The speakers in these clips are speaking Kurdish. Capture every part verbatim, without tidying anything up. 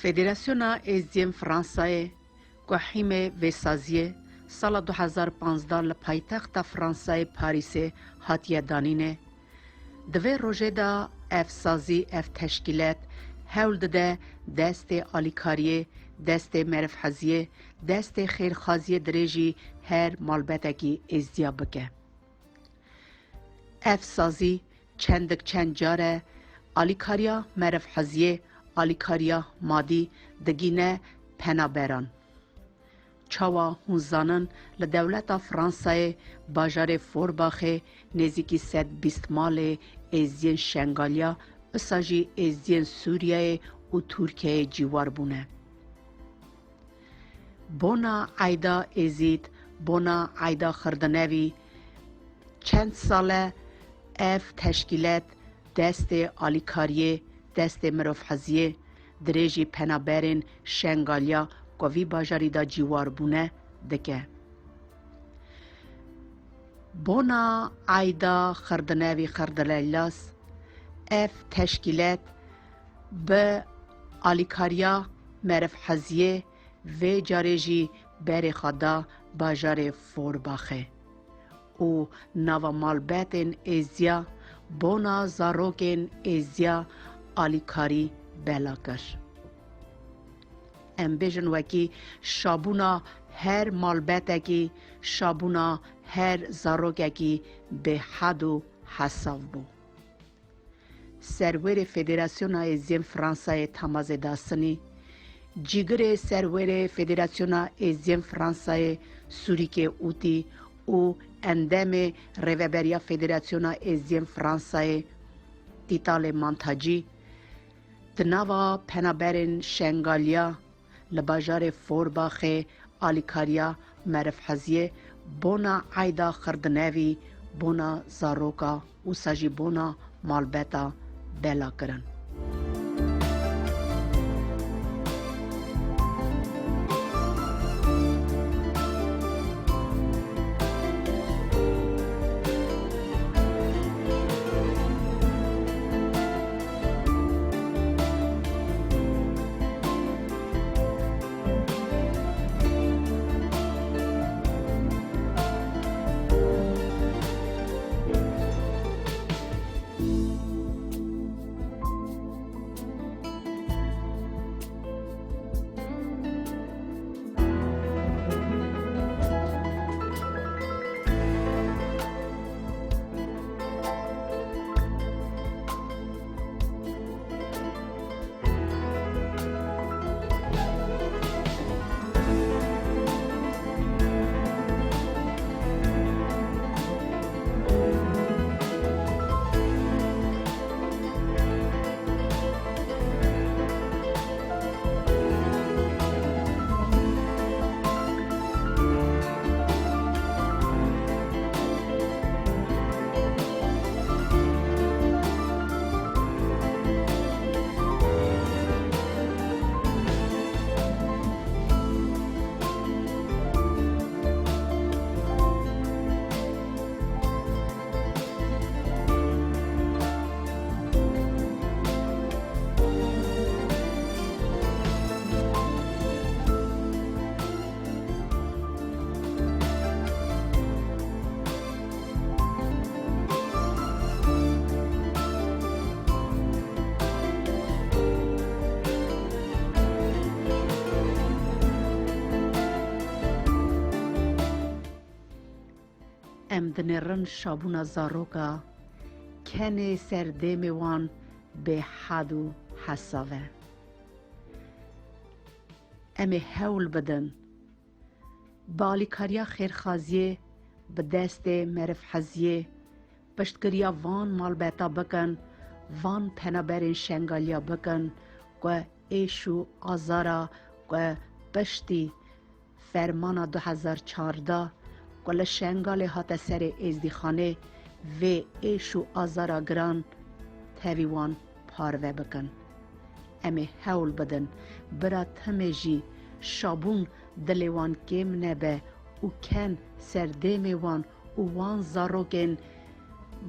Federasyona Êziyên Fransayê, ku hîmê vê saziyê sala du hezar panzdeh li paytexta Fransayê Parîsê hatiye danînê, di vê rojê de ev sazî, ev teşkîlet hewl dide destê alîkariyê, destê merivheziyê, destê xêrxaziyê dirêjî her malbetekî êziya bike. Ev sazî çendik çend care alîkariya merivheziyê, alîkariya madî digîne penaberan. Çawa hûn zanin, li dewleta Fransayê bajarê Forbaxê nêzîkî sed bîst malê êziyên Şengaliya, usa jî êziyên Sûriyeyê û Tirkiyeyê cîwar bûne. Bona eyda Êzîd, bona eyda Xirdinevî, çend sal e ev teşkîlet destê alîkariyê, destê mirovheziyê, dirêjî penaberên Şengaliya ku vî bajarî de cîwar bûne dike. Bona eyda Xirdinevî Xirdilelas, ev teşkîlet bi alîkariya merivheziyê vê carê jî berê xwe da bajarê Forbaxê û nava malbetên êziya, bona zarokên êziya alîkarî bela kir. Em bêjin wekî şabûna her malbetekî, şabûna her zarokekî bêhed û hesav bû. Serwerê Federasyona Êziyên Fransayê Tamazê Dasinî, cîgirê Serwerê Federasyona Êziyên Fransayê Sûrîkê Ûtî û endemê Rêveberiya Federasyona Êziyên Fransayê Tîtalê Mantacî, di nava penaberên Şengaliya li bajarê Forbaxê alîkariya merivheziyê bona eyda Xirdinevî, bona zaroka, wisa jî bona malbeta bela kirin. Em dinêrin şabûna zaroka, kenê ser dêmê wan bêhed û hesav e. Em ê hewl bidin, bi alîkariya xêrxaziyê, bi destê merivheziyê, piştgiriya van malbeta bikin, van penaberên Şengaliya bikin ku êş û azara ku piştî fermana du hezar çardeh ku li Şengalê hate serê êzdîxanê, vê êş û azara giran tevî wan parve bikin. Em ê hewl bidin bira timê jî şabûn dilê wan kêm nebe û ken ser dêmê wan û wan zarokên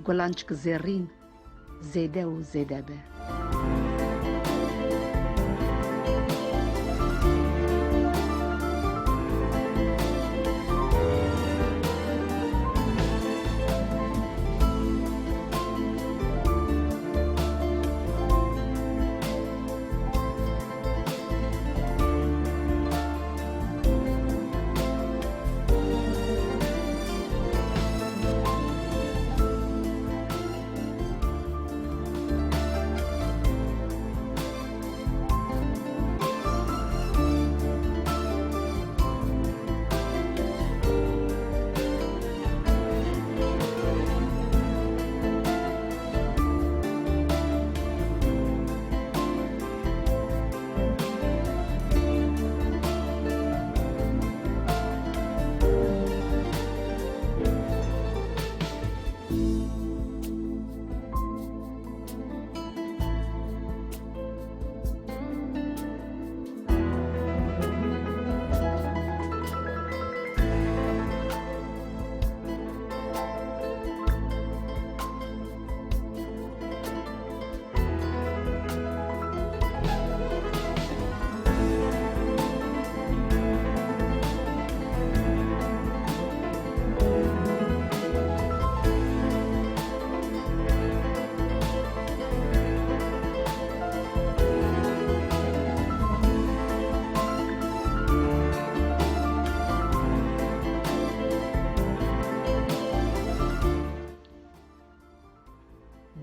gulançik zêrîn zêde û zêde be.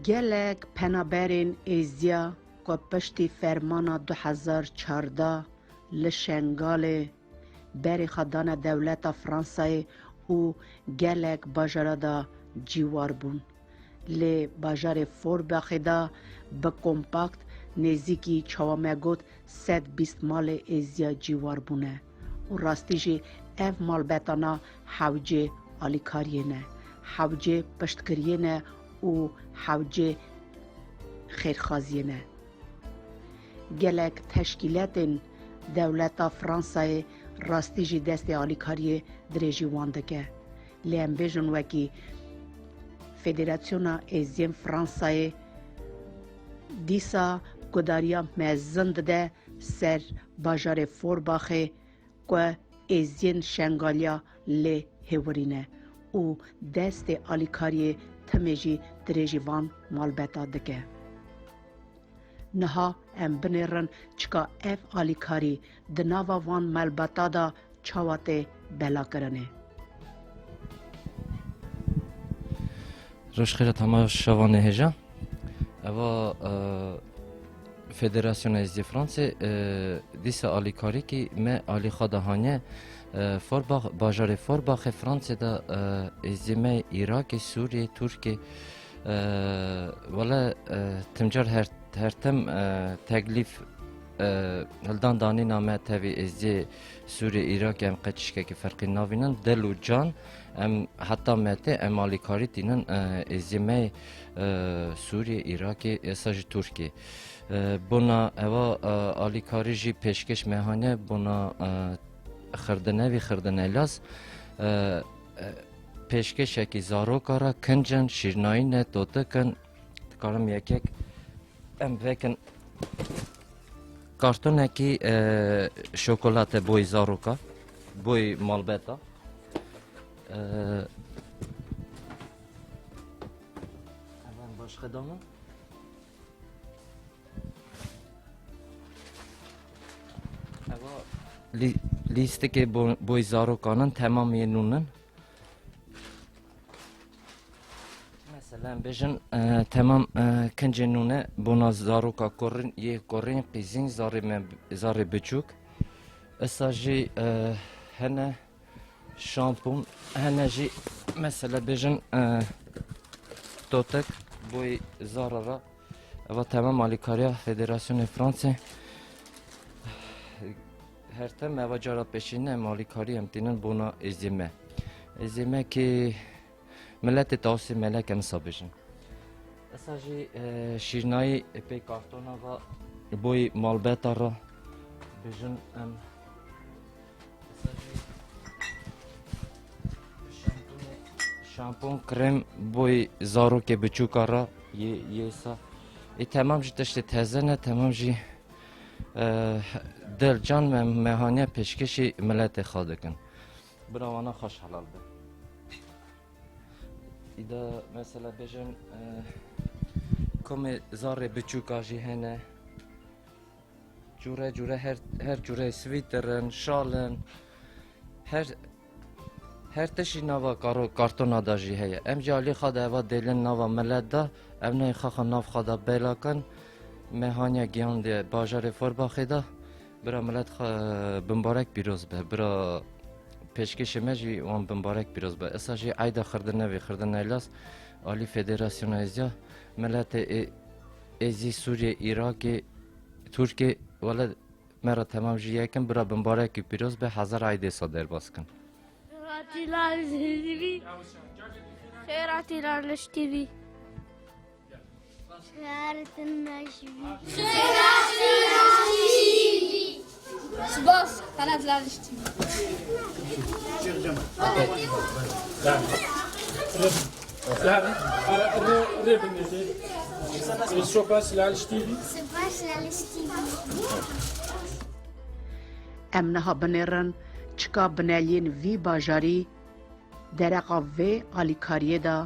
Gelek penaberên Êziya ku piştî fermana du hezar çardeh li Şengalê berê xwe dane dewleta Fransayê û gelek bajara de cîwar bûn. Lê bajarê Forbaxê de bi kompakt nêzîkî çawa me got sed bîst malê Êziya cîwar bûne û rastî jî ev malbetana hewcê alîkariyê ne, hewcê piştgiriyê ne û hewcê xêrxaziyê ne. Gelek teşkîletên dewleta Fransayê rastî jî destê alîkariyê dirêjî wan dike. Lê em bêjin wekî Federasyona Êziyên Fransayê dîsa gudariya mezin dide ser bajarê Forbaxê ku êziyên Şengaliya lê hêwirî ne û destê alîkariyê timê jî dirêjî van malbeta dike. Niha em binêrin çika ev alîkarî di nava van malbeta de çawa tê belakirinê. Roj xêr e temaşevanê hêja. Eva, e, Federasyona Êzidî Fransê, e, dîsa alîkarîkî me alî xwe de haniye, e, Forbax, bajarê Forbaxê Fransê de, e, Êzidî me Îrakê, Sûriyê, Tirkê, e, wele, e, timcar her, her tim, e, teklîf, e, hildan danîna me tevî Êzidî Sûriyê, Îrakê em qe tişkekî ferqî navînin. Dil û can em heta metê em alîkarî tînin, e, Êzidî me, e, Sûriyê, Îrakê, êsa jî Tirkê. E, bona eva, e, alîkarî jî pêşkêş me haniye bona, e, xirdinevî, xirdinelaz. E, e, pêşkêşekî zaroka re kincin, şîrnayî ne, totik in. Dikarim yekek em vekin kartonekî, e, şokolate boy zaroka, boy malbeta. E, hemen başka da mı? Eva lî-, lîstikê bo-, boy zarokanin temam yê nûnin. Mesela em bêjin, e, temam, e, kincên nûne bona zaroka kurîn, yê kurîn, qîzîn, zarê me, zarê biçûk. Esa jî, e, hene şampûn, hene jî mesela bêjin, e, totek boy zara ra. Eva temam alîkariya Federasyonê Fransê. Her tim eva cara pêşîne em alîkarî em tînin bona êzê me. Êzê me ki miletê Tawusê Melek em sa bêjin. Esa jî, e, şîrnayî pê kartona va boyî malbeta ra bêjin em. Esa jî şampûnê, şampûn, krem boyî zarokê biçûka ra yê, yê sa. Ê temam jî tiştê teze ne, temam jî, e, dil can me, me haniye pêşkêşî miletê xwe dikin. Bira wana xweş helal be. Îda mesela bêjin, e, komê zarê biçûka jî hene. Cûre cûre her, her cûre swîter in, şal in. Her, her tiştî nava karo-, kartona da jî heye. Em jî alî xwe de eva dêlin nava milet da. Ev neyê xwe xwe nav xwe da bela kin. Me haniye giyandiye bajarê Forbaxê da. Bira milet xwe bimbarek pîroz be. Bira pêşkêşê me jî wan bimbarek pîroz be. Esa jî eyda xirdinevê, xirdineylas alî Federasyona Êziya, miletê ê-, Êzî, Sûriyê, Îrakê, Tirkê, wele me re temam jî yekin, bira bimbarekî pîroz be, hezar eydê sa derbas kin. Xêratî Laliş T V. Xêratî Laliş T V. Xêratî Laliş T V. Spas, Xêratî Laliş T V. Yani, rê, rê, rê binêrê. Spas Laliş T V. Spas Laliş T V. Em niha binêrin çika bineliyên vî bajarî dereqa vê alîkariyê de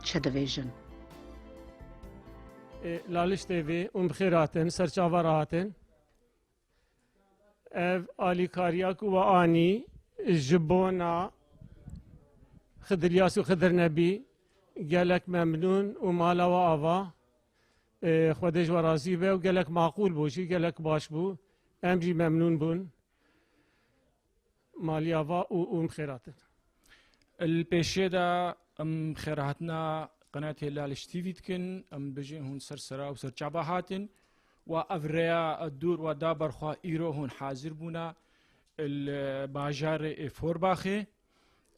çi divêjin. E, Laliş T V, hûn bi xêr hatin, ser çava re hatin. Ev alîkariya ku we anî ji bona Xidir Yas û Xidir Nebî gelek memnûn û mala we ava. e, Xwedê ji we razî be û gelek maqûl bû jî, gelek baş bû. Em jî memnûn bûn. Maliya va û û em xêr hatin. Li pêşê de em xêrhatina qenatê Laliş T V dikin, em bijin hûn ser sera û ser çava hatin. Wa ev rêya dûr wa da berxwe îro hûn hazir bûna li bajarê ê Forbaxê,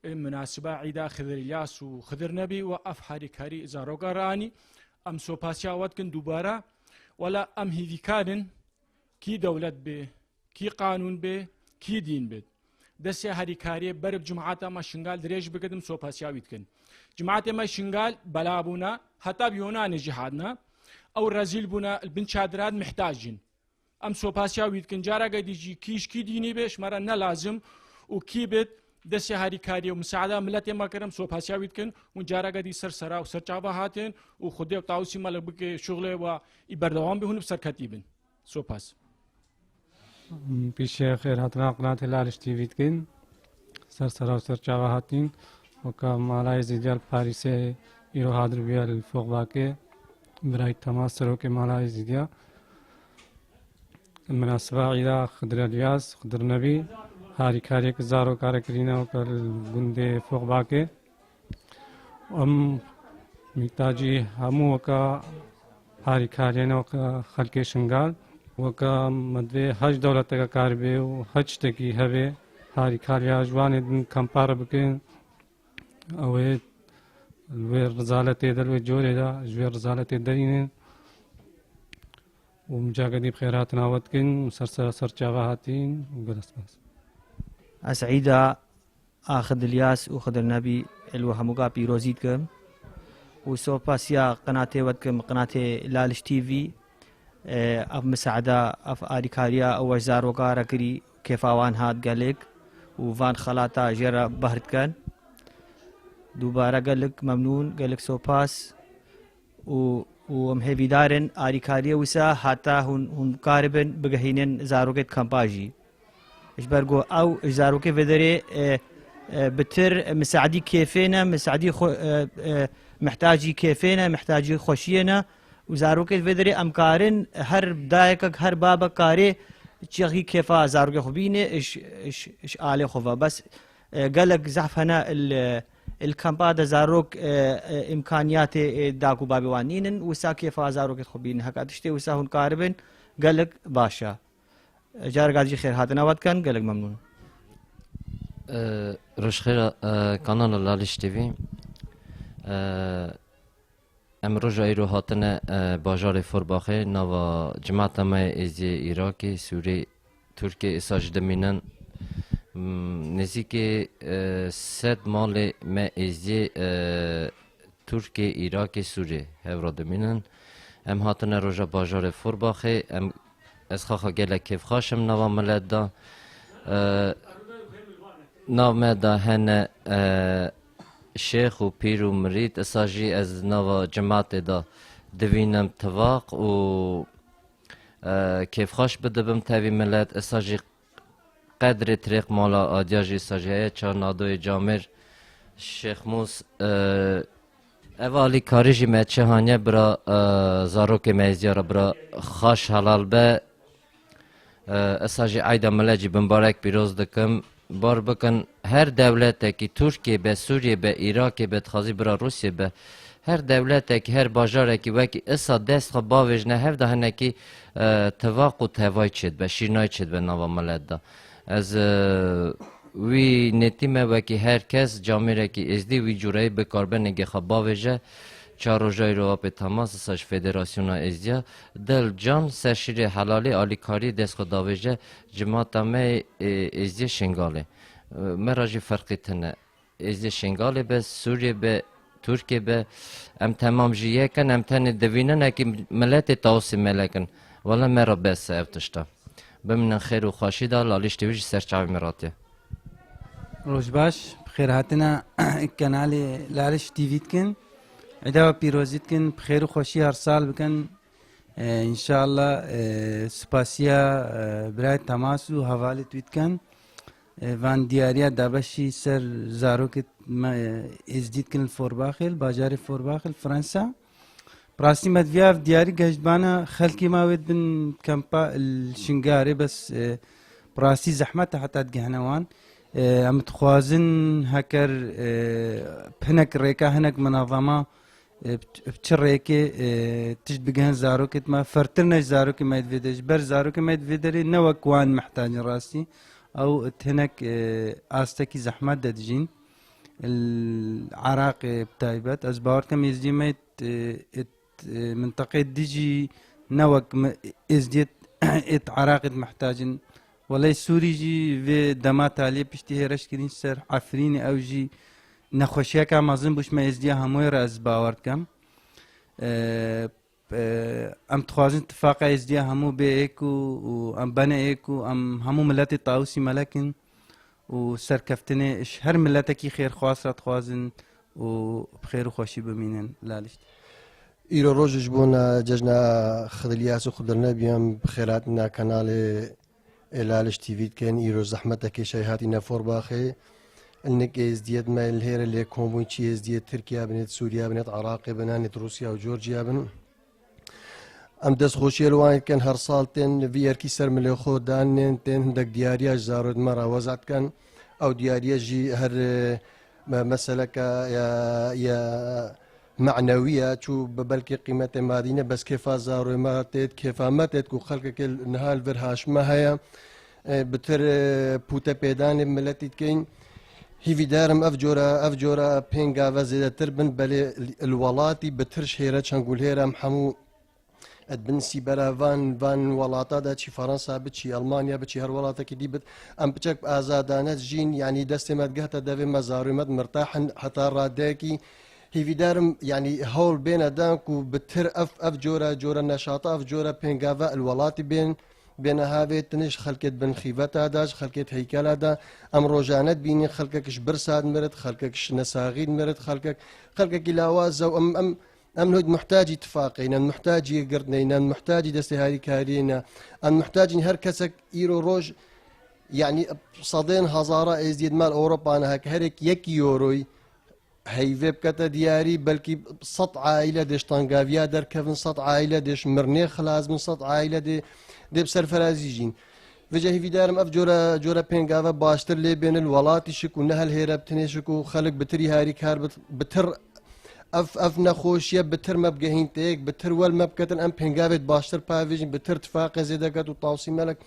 ê minasiba îda Xidir İlyas û Xidir Nebî wa ev harîkarî zaroka ranî. Em sopasiya we dikin dubare. Wela em hîvîkar in kî dewlet bê, kî qanûn bê, kî dîn bê. Destê harîkariyê ber bi cimata me Şingal dirêj bigidim, sopasiya wî dikin. Cimatê me Şingal bela bûne, heta bi Yonanê jî hatine. Ew rezîl bûne, li bin çadiran mihtac in. Em sopasiya wî dikin. Careke dî jî kî ji kî dînî bê, ji me re ne lazim û kî bê destê harîkariyê û misaada miletê me kirin, sopasiya wî dikin. Hûn careke dî ser sera û ser çava hatin û Xwedê û Tawusî me li bike şuxlê we î berdewam bê, hûn bi serketî bin. Sopas. Pîşê xêr hatina qinatê Laliş T V dikin. Ser sera û ser çava hatîn. Weka Mala Êzîdiya li Parîsê îro hadir bûye li Foxbakê. Birayî Temas serokê Mala Êzîdiya. Minasiba îda Xidir Elyas, Xidir Nebî, harîkariyek zarokare kirîne weke li gundê Foxbakê. Em mîhtacî hemû weka harîkariyê ne, weka xelkê Şingal. Weka me divê her ji dewleteke karibê û her tiştekî hebe harîkariya ji wanê din kempare bikin. Ew ê li wê rizaletê de, li wê corê de ji wê rizaletê derînin. Û em cagedî bi xêrhatina we dikin û ser sera ser çava hatîn û gelek spas. Ez îda a Xidir Îlyas û Xidir Nebî li we hemûka pîrozî dikim û sopasiya qenatê we dikim, qenatê Laliş T V. E, ev misaada, ev alîkariya ew ji zaroka re kirî, kêfa wan hat gelek û van xelata jê re behr dikin. Dubare gelek memnûn, gelek sopas û, û em hêvîdar in alîkariyê wisa heta hûn, hûn karibin bigihînin zarokê di kampa jî. Ji ber ku ew ji zarokê vê derê, e, e, bitir misaadî kêfê ne, misaadî xwe, e, e, mihtacî kêfê ne, mihtacî xweşiyê ne û zarokê vê derê em karin her dayekek, her babek karê çiqî kêfa zarokê xwe bîne, ji, ji, ji alê xwe ve. Bes, e, gelek zehf hene il, il kampa de zarok, e, e, îmkaniyatê, e, dayik û babê wan nînin, wisa kêfa zarokê xwe bînin. Heka tiştê wisa hûn karibin, gelek baş e. Careka jî xêrhatina we dikin, gelek memnûn. E, Rojxêra, e, kanala Laliş T V. E, em roja îro hatine, e, bajarê Forbaxê, nava cimata me yê Êziyê Îrakê, Sûrê, Tirkê, êsa jî dimînin. M, nêzîkê, e, sed malê me Êziyê, e, Tirkê, Îrakê, Sûrê hev re dimînin. Em hatine roja bajarê Forbaxê. Em, ez xaxa gelek kêfxweş im nava milet de. E, nav me de hene, e, şêx û pîr û mirîd. Esa jî ez nava cimatê de divînim tivaq û, e, kêfxweş bidibim tevî milet. Esa jî qedrê tirêq mala adiya jî sa jî heye, Çarnadoyê Camêr, Şêxmûs, e, ev alîkarî jî me çi haniye bira, e, zarokê me êziya re bira xaş helal be. E, esa jî eyda milet jî bimbarek pîroz dikim. Bar bikin her dewletekî Tirkiyê be, Sûriyê be, Îrakê be, dixwazî bira Rûsiyê be, her dewletekî, her bajarekî wekî esa dest xwe bavêjne hev de hinekî, e, tivaq û tevayî çêdibe, şîrnayî çêdibe nava milet de. Ez, e, wî nêtî me wekî her kes camêrekî êzdî wî cûreyî bikaribe nêgê xwe bavêje. Çar roja îro apê temas disa ji Federasyona Êzdiya dil can ser şîrê helalî alîkariyê dest xwe davêje cimata me, e, Êzdiyê Şingalê. E, me re jî ferqî tune. Êzê Şingalê be, Sûriyê be, Tirkiyê be, em temam jî yek in, em tenê divînin, ekî miletê Tawusê Melek in. Wele me re bes e ev tişta. Bimînin xêr û xweşî de, Lalîş T V jî ser çavê me ratiye. Roj baş, bi xêr hatina kenalê Laliş T V dikin. Îda we pîrozî dikin, bi xêr û xweşî her sal bikin. E, înşallah, e, spasiya, e, birayê Temas û hevalê wî dikin. E, van diyariya dabeşî ser zarokê me, e, êzdî dikin li Forbaxê, li bajarê Forbaxê, li Fransa. Bi rastî me diviya ev diyarî geştbana xelkê ma wê dibin kempa li Şingarê, bes, e, bi rastî zehmet e heta digehne wan. E, em dixwazin heker, e, hinek rêka hinek minezema, e, bi, bi çi rêkê, e, tişt bigihin zarokêt me, fertir ne ji zarokê me yê di vê derê, ji ber zarokê me yê di vê derê ne wek wan mihtacin rastî. Ew di hinek, e, astekî zehmet de dijîn. Li Iraqê bi taybet. Ez bawer dikim êzdiyê me êt, êt, e, minteqê di jî ne wek mi-, êzdiyê êt Iraqê di mihtacin. Welê Sûrî jî vê dema taliyê piştî hêreş kirîn ser Efrînê, ew jî nexweşiyeka mezin bû ji me êzdiya hemûyê re, ez bawer dikim. E, e, em dixwazin tifaqa êzdiya hemû bê êk û, û em bene êk û em hemû miletê Tawusî Melek in û serkeftinê ji her miletekî xêrxwaz re dixwazin û bi xêr û xweşî bimînin. Laliş. Îro roj ji bona cejna Xidiliyas û Xidir Nebî em bi xêr hatina kanalê Ê Laliş T V dikin. Îro zehmeteke şay hatîne Forbaxê. Nik êzdiyet me li hêre lê kom bûn, çi êzdiyet Tirkiye bin, êt Sûriye bin, êt Iraqê bin, êt Rûsya û Georgiya bin. Em destxweşiyê li wan dikin, her sal tên vî erkî ser milê xwe danên, tên hindek diyariya ji zarokên me re weza dikin. Ew diyariye jî her, e, me-, meseleke ya, ya manewî ye, çû bi belkê qîmetê madî ne, bes kêfa zarokê me têt, kêfa me têt ku xelkekê niha li vir haşme heye, e, bi tir, e, pûte pêdanê miletî dikeyn. Hîvîdar im ev cora, ev cora pêngave zêdetir bin, belê li, li welatî bi tir ji hêre çend gulhêr em hemû Ed bin sîbera van, van welata de, çi Fransa bi, çi Almanya bi, çi her welatekî dî bit, em piçek bi azadane dijîn, yanî destê me digehte devê me, zarû me di mirtah in, heta radeyekî hîvîdar im, yanî hewl bêne dan ku bi tir ev, ev cora, cora neşata, ev cora pêngava il welatî bên, bêne havê, tinê ji xelkê di bin xîveta de, ji xelkê di heykela de, em rojane dibînin xelkek ji birsa dimirit, xelkek ji nesaxî dimirit, xelkek, xelkekî lawaz e û em, em, Em niha muhtacî tifaqê ne, em muhtacî girtinê ne, em muhtacî destê harîkariyê ne. Em muhtacîn her kesek îro roj, yanî sedên hezara êzdiyê di mal Ewropa ne, heke herek yek euroyî heyvê bikete diyarî, belkî sed aîle dê ji tengaviya derkevin, sed aîle dê ji mirinê xilas bin, sed aîle dê, dê bi serferazî jîn. Vêca hîvîdar im ev cora, cora pêngava baştir lê bêne li welatî şik û ne hel hêre bi tinê şik û xelk bi tirî harîkar bit, bi tir ev, ev nexweşiye bi tir me bigehîn têk, bi tir wel me biketin, em pêngavêt baştir pavêjin, bi tir tifaqê zêde ket û Tawsî Melek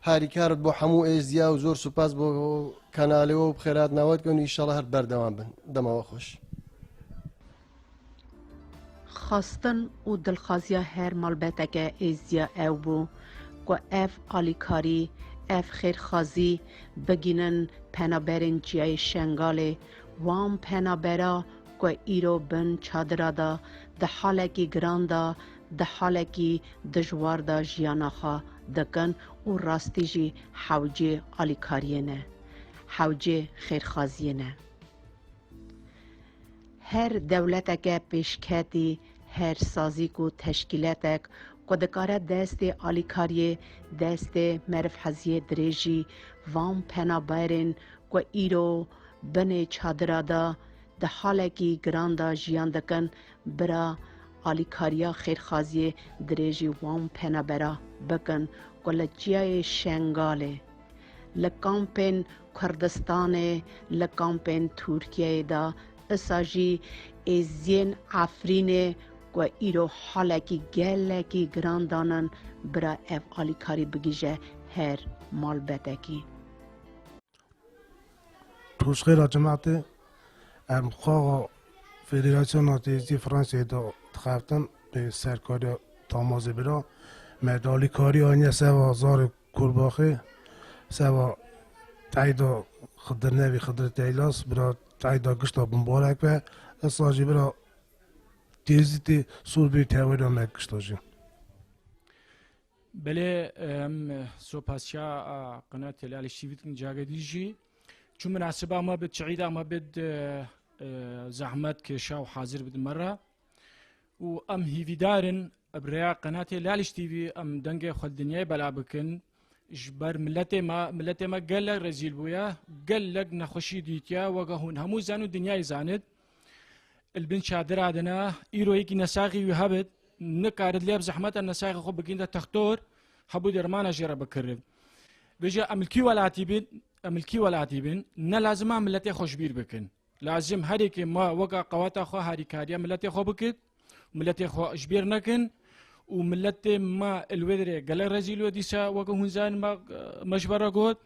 harîkar bit bo hemû êzdiya û zor spas bo kanalê we û bi xêr hatina we dikin û înşallah her berdewam bin. Dema we xweş. Xwestin û dilxwaziya her malbeteke êzdiya ew bû ku ev alîkarî, ev xêrxwazî bigînin penaberên Çiyayê Şengalê, wan penabera ku îro bin çadira de, di halekî giran de, di halekî dijwar de jiyana xwe dikin û rastî jî hewcê alîkariyê ne, hewcê xêrxwaziyê ne. Her dewleteke pêşketî, her sazîk û teşkîletek ku dikare destê alîkariyê, destê merivheziyê dirêjî van penaberên ku îro binê çadira de di halekî giran de jiyan dikin, bira alîkariya xêrxaziyê dirêjî wan penabera bikin ku li Çiyayê Şengalê, li kampên Kurdistanê, li kampên Tirkiyeyê de, isa jî êziyên Efrînê ku îro halekî gelekî giran danin, bira ev alîkarî bigihîje her malbetekî. Rojxêra cemaetê, em xaxa Federasyona Têzî Fransayê de dixebtin, bi serkariya tamazê bira, me de alîkariya aniye seva zarê Kurbaxê, seva teyda Xidir Nevî, Xidir Teylas, bira teyda gişta bimbarek be, esa jî bira têzîtê sor bê tewera me gişta jî. Belê, em sopasiya, a, qenatê Laliş T V dikin cagedî jî. Çi minasiba ma bid, çi îda ma bid, e, e, zehmet kêşa û hazir bid me re. Û em hîvîdar in, bi rêya qenatê Laliş T V em dengê xwe li dinyayê bela bikin. Ji ber miletê me, miletê me gelek rezîl bûye, gelek nexweşî dîtiye, weke hûn hemû zanî û dinyayê zanit. li bin çadira dine, îro yekî nesaxî wî hebit, nikarit lê bi zehmeta nesaxê xwe bigihînde textor, hebû dermana jê re bikirib. Vêca em li kî welatî bin, em li kî welatî bin, ne lazim e miletê xwe ji bîr bikin. Lazim herêkê me weke qeweta xwe harîkariya miletê xwe bikit, miletê xwe ji bîr nekin û miletê me li wê derê gelek rezîl we dîsa weke hûn zanin me, me ji we re got,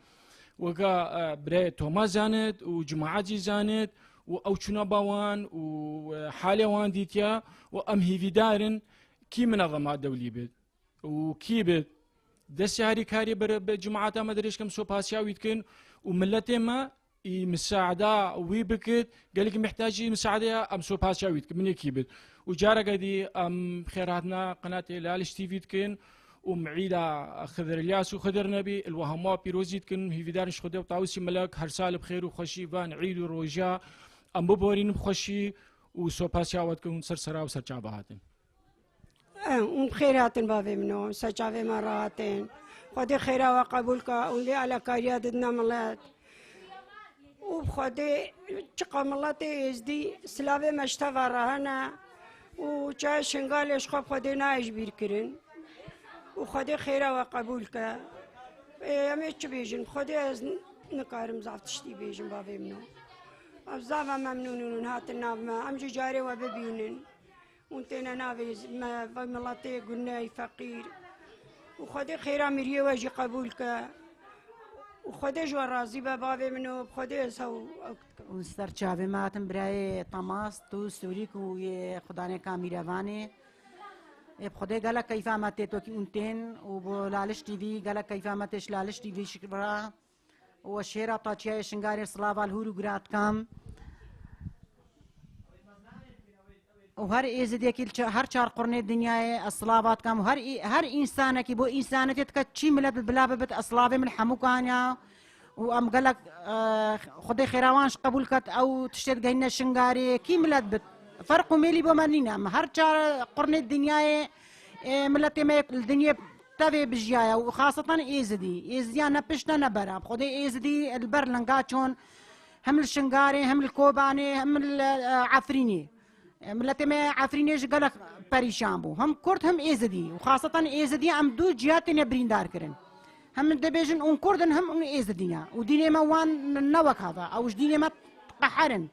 weke, e, birayê Toma zanit û cemaet jî zanit û ew çûna ba wan û, e, halê wan dîtiya û em hîvîdar in kî minezema dewlî bit. û kî bi destê harîkarî bi, bi cemaeta me dirêj kim sopasiya wî dikin û miletê me î misaada wî bikit, gelekî mihtacî misaade ya em sopasiya wî dikin, min yekî bit. Û careke dî em xêrhatina qenatê Laliş T V dikin û em îda Xidir İlyas û Xidir Nebî li we hemû pîrozî dikin, hîvîdarin ji Xwedê û Tawusî Melek her sal bi xêr û xweşî van îd û roja em biborîn bi xweşî û sopasiya we dikin hûn ser sera û ser çava hatin. Eh, hûn bi xêr hatin bavê min o, ser çavê me rahatin. Xwedê xêra we qebûl ka, hûn vê alakariya didine milet. Û bi Xwedê çiqa miletê êzdî silavê me ji teva re hene û çayê Şingalê ji xwe bi Xwedê nayê ji bîr kirin. Û Xwedê xêra we qebûl ke. Ê, em ê çi bêjin? Xwedê ez n-, nikarim zaf tiştî bêjim bavê min o. Em zaf em memnûn in hûn hatin nav me. Em jî carê we bibînin. Hûn têne navê me, vay miletê guney, feqîr. Û Xwedê xêra miriyê we jî qebûl ke. Û Xwedê ji we razî be, bavê min û bi Xwedê ez hew. Hûn ser çavê me hatin birayê Temas, tu, Sûrîk û yê xudanê Kamîrevanê. Ê bi Xwedê gelek keyfa me tê tokî hûn tên û bo Laliş T V gelek keyfa me tê ji Laliş T V şikra. û şêra ta çiyayê Şingarê silava li hûr û gura dikim. Û her êzidiyekî li çi-, her çar qurnê dinyayê ez silava dikim. Û her î-, her însanekî bo însanetê dike çî milet bi bila bibit, ez silavê min hemû kaniya. Û em gelek, e, Xwedê xêra wan ji qebûl ket, ew tiştê digehîne Şingarê, kî milet bit. Ferq û mêlî bo me nîne. Em her çar qurnê dinyayê, e, miletê me yek li dinyê tevê bijiyaye û xasetan Êzidî. Êzidiya ne pişt e ne ber e. Bi Xwedê Êzidî li ber linga çon, hem li Şingarê, hem li Kobanê, hem li, e, Efrînê. E, miletê me Efrînê ji gelek perîşan bû. Hem Kurd hem Êzidî. Û xasetan Êzidiya em du ciya têne birîndar kirin. Hem dibêjin hûn Kurd in hem hûn Êzidî ne. Û dînê me wan ne wek hava. Ew ji dînê me qeher in.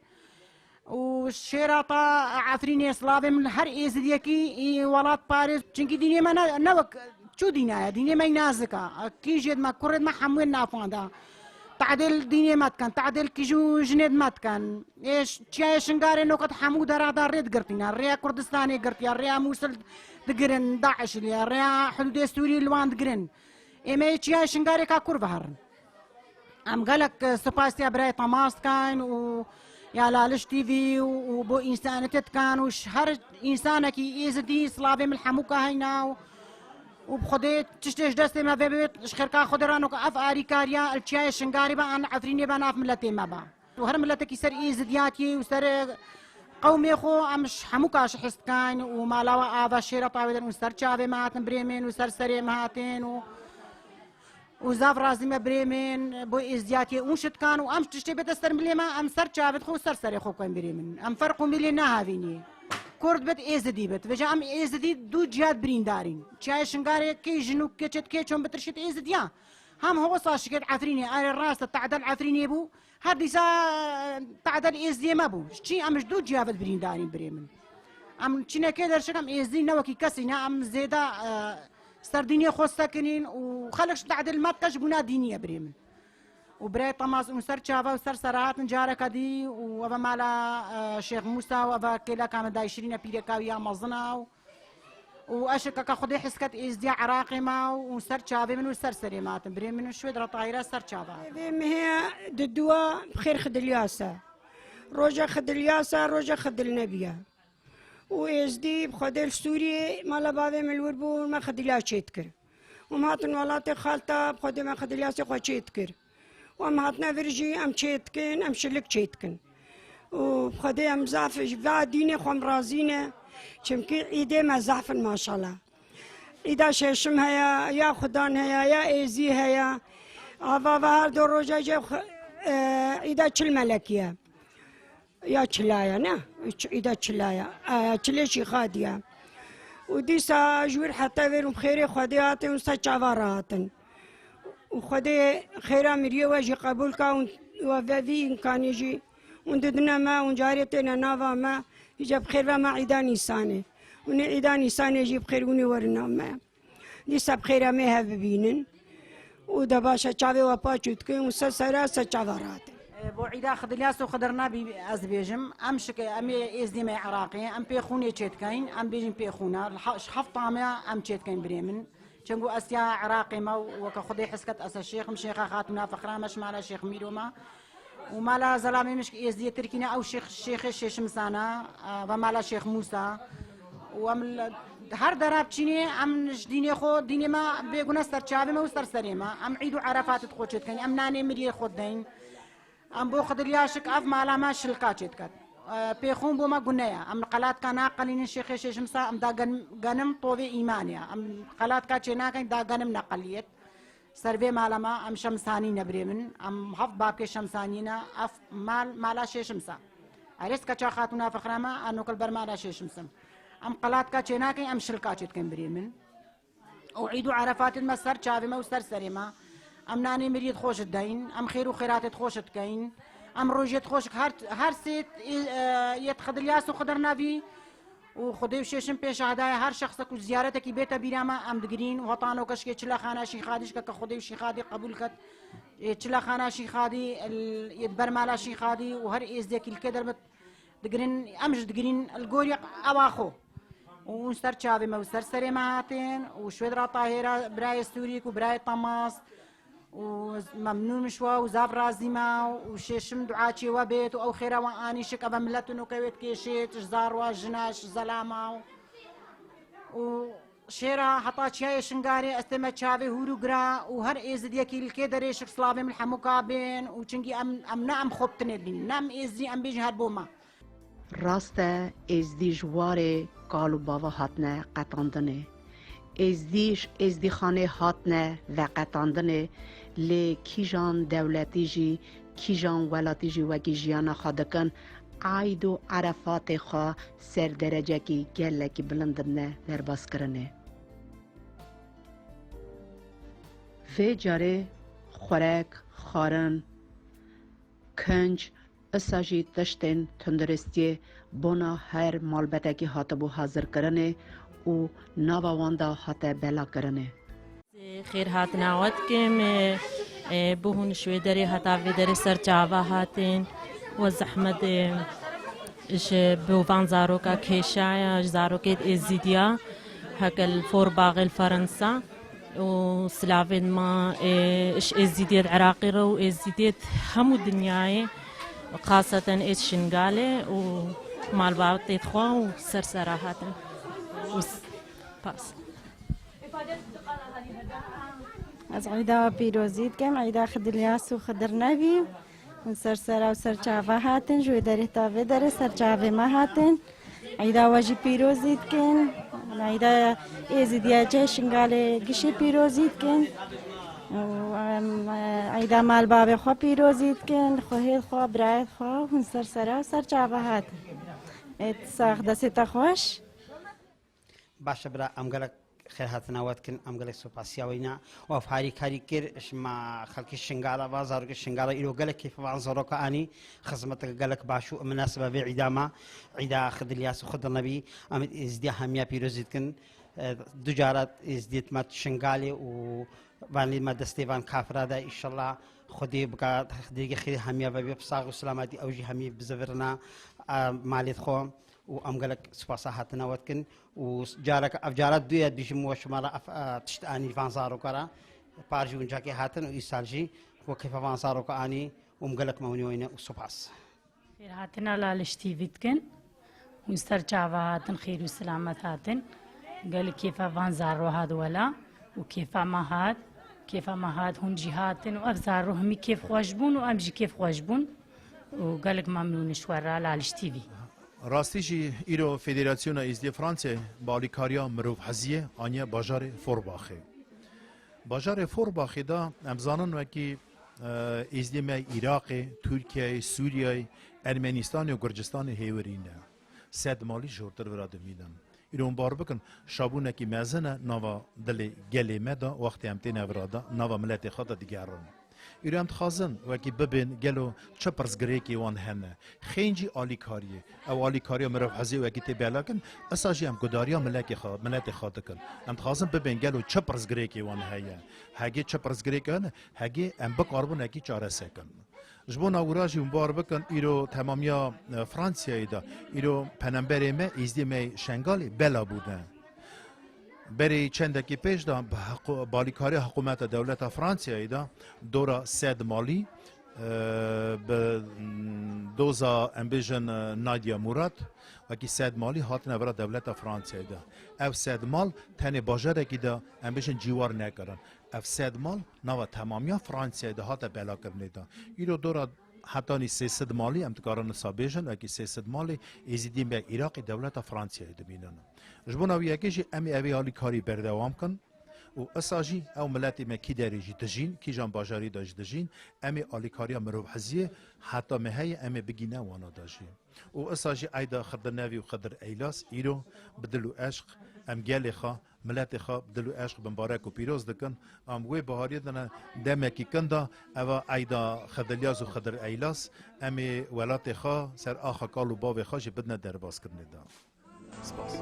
û şêra ta Efrînê silavê min her êzidiyekî î welat parêz, çinkî dînê me ne, ne wek çû dîna ye, dînê me yî nazik e. Kîjêd me, kurêd me hemûyên navxwenda. Tehdê li dînê me dikin, tehdê li kîj û jinêd me dikin. Ê ş-, çiyayê Şingarê noket hemû dera da rê digirtîne. Rêya Kurdistanê girtiye, rêya Mûsil digirin, DAIŞ li ye, rêya hidûdê Sûrî li wan digirin. Ê me yê çiyayê Şingarê ka kur veherin. Em gelek, e, spasiya birayê Temas dikin û ya Laliş T V û, û bo însanetê dikin û ji her însanekî êzidî silavê min hemû ka heyna û, û bi Xwedê tiştê ji destê me vebêt, ji xêrka Xwedê re noke ev arîkariya li çiyayê Şingarê be, an Efrînê be, nav miletê me be. Û her miletekî ser êzidiyatiyê û ser, e, qewmê xwe em ji hemû ka ji his dikin û mala we ava şêra tawê de û ser çavê me hatin birê min û ser serê me hatin û Û zaf razî me birê min, bo êzdiyatiyê ûn şitkan û em tiştê bête ser milê me, em ser çavê xwe û ser serê xwe koyên birê min. Em ferq û milê nehavînî. Kurd bit, êzidî bit. Vêca em êzidî du cihat birîndarîn. Çiyayê Şingarê kê jin û keçet kê çon bitirşit êzidiya. Hem hosa şiket Efrînê, erê rast e, tehdel Efrînê bû. Her dîsa, e, tehdel êzdiyê me bû. Çi em ji du ciya vet birîndarîn birê min. Em çinekê derşik em êzdî ne wekî kesî ne, em zêda, e, Ser dînê xwe sekinîn û xelk ji tehdê li me dike ji bona dînî ye birê min. Û birayê Temas û ser çava û ser sera hatin careke dî û eve mala, e, Şêx Mûsa û eve kêleka min dayî Şirîne pîreka wî ya mezin a û, û eşikeke Xwedê his ket êzdiya Iraqê me û ser çavê min û ser serê me hatin. Birê min û şwê dira Tahîre ser çava. Vê mihê di dua bi xêr Xidiliyas e. Roja Xidiliyas e, roja Xidil Nebî ye. û êzdî bi Xwedê li Sûriyê mala bavê min li wir bû, me xidilya çêdikir. Û em hatin welatê xalta, bi Xwedê me xidilya sê xwe çêdikir. Û em hatine vir jî em çêdikin, em şilik çêdikin. Û bi Xwedê em zaf ji va dînê xwe em razî ne, çimkî îdê me zaf in maşallah. Îda şeşim heye, ya xudan heye, ya êzî heye. Ava va her du roja jê xwe-, e, îda çil melekî ye. Ya çilaya ne? Ç-, îda çilaya. Aya çilê şîxadiya. Û dîsa ji wir heta vêr û xêrê Xwedê hatin û ser çava rahatin. Û Xwedê xêra miriyê we jî qebûl ka û we ve vî îmkanê jî û didine me û carê têne nava me, îca bi xêr ve me îda Nîsanê. Û nê îda Nîsanê jî bi xêr û nê werin nav me. Dîsa bi xêr em ê hev bibînin. Û de baş e çavê we paç û dikin û ser sera ser çava rahatin. Bo îda Xidiliyas û Xidir Nebî ez dibêjim. Em şike, em ê êzdî me Iraqê, em pê xûnê çêdikeyn, em bêjin pê xûna. Li he-, ji hefta me em çêdikeyn birê min. Çengo ez ya Iraqê me û weke Xwedê hes ket ez şêx im, şêxa Xatûna Fixra me, ji mala Şêx Mîro me. Û mala zelamê min ji êzdiyê Tirkî ne, ew şêx, şêxê Şêşimsa ne, e, ve mala Şêx Mûsa. Û em li, her dera biçînê, em ji dînê xwe, dînê me bêgune ser çavê me û ser serê me. Em Îd û Erefatê di xwe çêdikeyn, em nanê miriyê xwe dideyn. Em bo Xidilya şik ev mala me şilka çêdiket. E, pêxûn bo me gune ye. Em li qelatka naqelînin Şêxê Şêşimsa, em da gen-, genim tovê îmanê ye. Em qelatka çênakeyn da genim neqeliyet. Ser vê mala me em Şemsanî ne birê min. Em heft babkê Şemsanî ne. Ev mal, mala Şêşimsa. Erê keça Xatûna Fixra me, a nokil ber mala Şêşimsim. Em qelatka çênakeyn, em şilka çêdikin birê min. Û Îd û Erefatê me ser çavê me û ser serê me. Em nanê miriyê xweş dideyn, em xêr û xêratê xweş dikeyn. Em rojê xweş her, her sê, e, yê Xidiliyas û Xidir Nebî. Û Xwedê û Şêşim pê şahda ye, her şexsek û ziyaretekî bête bîra me, em digirîn û heta no keşkê çile xana Şîxadî şike ke Xwedê û Şîxadî qebûl ket. Ê çile xana Şîxadî, el-, yê di ber mala Şîxadî û her êzdekî li kê derbet digirin, em jî digirîn li gorî ewa xwe. Û hûn ser çavê me û ser serê me hatin û Şwêdra Tahêra birayê Sûrîk û birayê Temas. û memnûn ji we û zaf razî me û Şêşim duaçê we bêt û ew xêra we anî şik eve milet û noke wê dikêşêt, ji zarwa, jina, ji zelama û, û şêra heta çiyayê Şingalê ez tême çavê hûr û gira û her êzidiyekî li kê derê şik slavê min hemû ka bên û çinkî em, em ne em xwe bi tinê dibînin, ne em êzidî em bêjin her bo me. Rast e, êzdî ji warê kal û bava hatine qetandinê. Êzdî ji êzdîxanê hatine veqetandinê, lê kîjan dewletî jî, kîjan welatî jî wekî jiyana xwe dikin, eyd û erefatê xwe ser derecekî gelekî bilind didine derbaskirinê. Vê carê xurek, xwarin, kinc, isa jî tiştên tunduristiyê bona her malbetekî hatibû hazirkirinê û nava wan de hate belakirinê. Xêr hatina we dikim, e, e, bo hûn ji wê derê heta vê derê ser çava hatin, we zehmet, e, ji bo van zaroka kêşaya, ji zarokê Êzîdiya, heke li Forbaxê li Ferensa. û silavên me, ê, ji Êzîdiyê di Iraqê re û Êzîdiyê di hemû dinyayê, xaseten ê Şingalê û malbatê xwe û ser sera hatin. Û s-, pas. Ez Eyda pîrozî dikim, Eyda Xidilyas û Xidir Nebî. Hûn ser sera û ser çava hatin, ji wê derê ta vê derê ser çavê me hatin. Eyda we jî pîrozî dikin. Eyda Êzidiya Çê Şingalê gişê pîrozî dikin. Û em, eyda malbavê xwe pîrozî dikin, xwehêd xwe, birayêd xwe, hûn ser sera û ser çava hatin. Ê sax, destê te xweş. Baş e bira, em gelek xêrhatina we dikin, em gelek supasiya we ne. Û ev harîkarî kir, ji me xelkê Şingala, van zarokê Şingala, îro gelek kêfa van zaroka anî, xizmeteke gelek baş û minasibe vê îda me, îda Xidilyas û Xidir Nebî, em êzdiya hemiya pîrozî dikin. E, du cara êzdiyê me Şingalê û vanê me destê van kafira de, înşallah Xwedê bika, Xwedê xêrê hemiya ve bê, bi sax û selametî ew jî hemî bizivirina, e, malê xwe. û em gelek spasa hatina we dikin û careke, ev cara duye dibêjim we şima re ev, e, tişt anî van zaroka re. Par jî wincakê hatin û îsal jî we kêfa van zaroka anî û em gelek memnûn weyne û spas. Xêr hatina Laliş T V dikin. Hûn ser çava hatin, xêr û silamet hatin. Gelek kêfa van zaro hat wela û kêfa me hat. Kêfa me hat, hûn jî hatin û ev zaro hemî kêf xweş bûn û em jî kêf xweş bûn. û gelek memnûn ji we re Laliş T V. Rastî jî îro Federasyona Êzdiyê Fransê bi alîkariya mirovheziyê aniye bajarê Forbaxê. Bajarê Forbaxê de em zanin wekî Êzdî me Iraqê, Tirkiyeyê, Sûriyeyê, Ermenistanê û Gurcistanê hêwirî ne. Sed malî jortir vira dimînin. Îro hûn bar bikin, şabûnekî mezin e nava dilê gelê me de, wextê em têne vira de, nava miletê xwe de digerin. Îro em dixwazin wekî bibên gelo çi pirsgirêkê wan hene. Xêncî alîkariyê. Ew alîkariya mirovheziyê wekî tê belakin, esa jî em gudariya milekê xwe, miletê xwe dikin. Em dixwazin bibên gelo çi pirsgirêkê wan heye. Hegê çi pirsgirêk hene, hegê em bikaribin ekî çaresekin. Ji bona wira jî hûn bar bikin, îro temamiya, e, Fransiyayê de, îro penemberê me, êzdiyê me yê Şengalê bela bûne. Berê çendekî pêş de bi heqû-, balîkariya hikûmeta dewleta Fransiyayê de dora sed malî, e, bi, m, doza, em bêjin, e, Nadia Murad, wekî sed malî hatine vira dewleta Fransiyayê de. Ev sed mal tenê bajarekî de, em bêjin, cîwar nekirin. Ev sed mal nava temamiya Fransiyayê de hate belakirinê de. Îro dora hetanî sê sed malî, em dikarin wisa bêjin, wekî sê sed malê êzîdiyên me Iraqê dewleta Fransiyayê dimînin. Ji bona wî yekê jî em ê evê alîkarî berdewam kin û esa jî ew miletê me kî derê jî dijîn, kîjan bajarî de jî dijîn, em ê alîkariya mirovheziyê heta me heye em ê bigîne wana de jî. Û esa jî eyda Xidir Nevî û Xidir Eylas îro bi dil û eşq em gelê xwe, miletê xwe bi dil û eşq bimbarek û pîroz dikin. Em wê bihariyê de ne demekî kin de, eva eyda Xidir Yaz û Xidir Eylas, em ê welatê xwe ser axa kal û bavê xwe jî bidine derbazkirinê de. Spas.